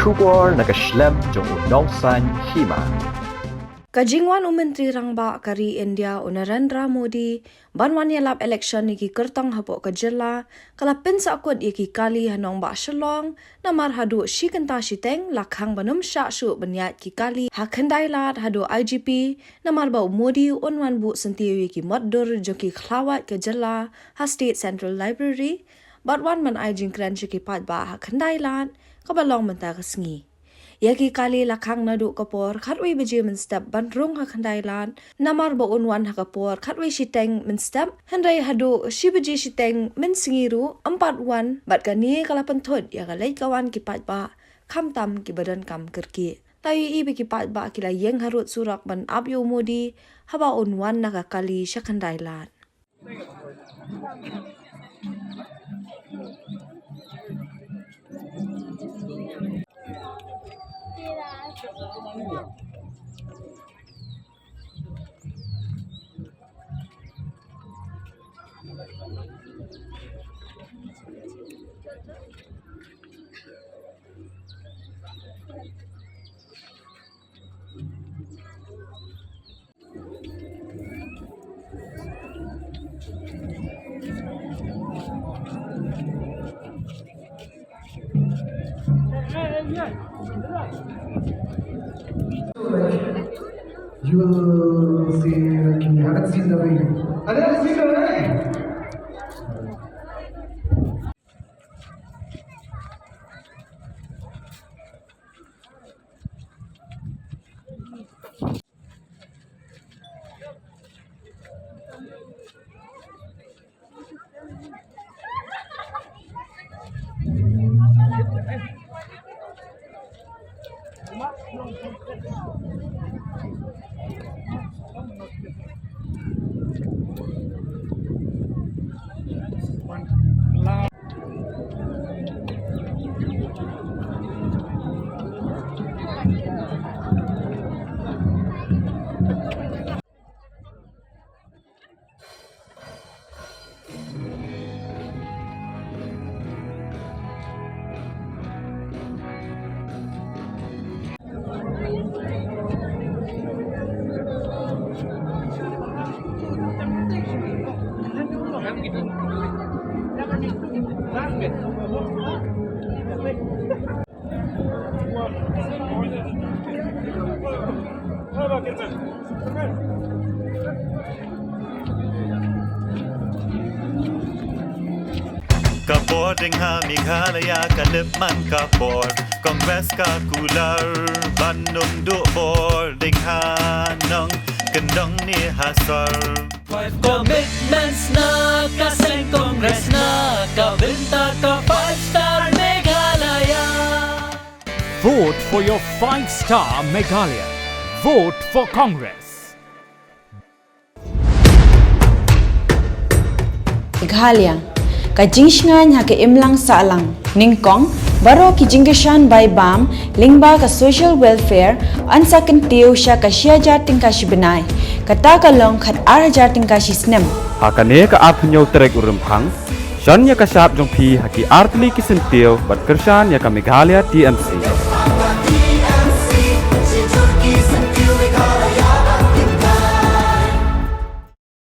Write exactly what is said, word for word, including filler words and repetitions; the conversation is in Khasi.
Khubor na ka shlem jong u Nongsaiñ Hima. Ka jingwan u Myntri Rangbah ka ri India u Narendra Modi ban wan ïalap election ïa ki kyrtong hapoh ka jylla ka la pynsahkut ïa ki kali ha nongbah Shillong, namar haduh shi kynta shiteng la khang ban ym shah shuh ban ïaid ki kali ha Khyndailad haduh I G P, namar ba u Modi un wan buh syntiew ïa ki mot dur jong ki khlawait ka jylla ha State Central Library bad wan ban ai jingkren sha ki paidbah ha Khyndailad kaba long mynta ka sngi. Ïa ki kali la khang naduh ka por khatwei baje mynstep ban rung ha Khyndailad, namar ba un wan ha ka por khatwei shiteng mynstep, hynrei haduh shi baje shiteng mynsngi ruh ym pat wan, bad kane ka la pynthut ïa ka leit ka wan ki paidbah, khamtam kiba donkam kyrkieh. La ïohi ba ki paidbah ki la ïeng harud surok ban ap ïa u Modi haba un wan na ka kali sha Khyndailad. You will see, okay, I haven't seen the ring. I haven't seen the ring. Ka bor ding ha Meghalaya ka lip man ka bor. Congress ka kular ban ym duh bor ding ha nongkyndong ne ha sor. Five commitments na ka seng Congress na ka bynta ka five star Meghalaya. Vote for your five star Meghalaya. Vote for Congress. Meghalaya, ka jingshngaiñ ha ka imlang sahlang. Nyngkong, baroh ki jingkyrshan bai bam lyngba ka social welfare, yn sa kyntiew sha ka shi hajar tyngka shi bnai. Kata ka long khat ar hajar tyngka shi snem. Ha kane ka arphew hynñiew tarik u Rymphang, shon ïa ka shap jong phi ha ki artylli ki syntiew ban kyrshan ïa ka Meghalaya T M C.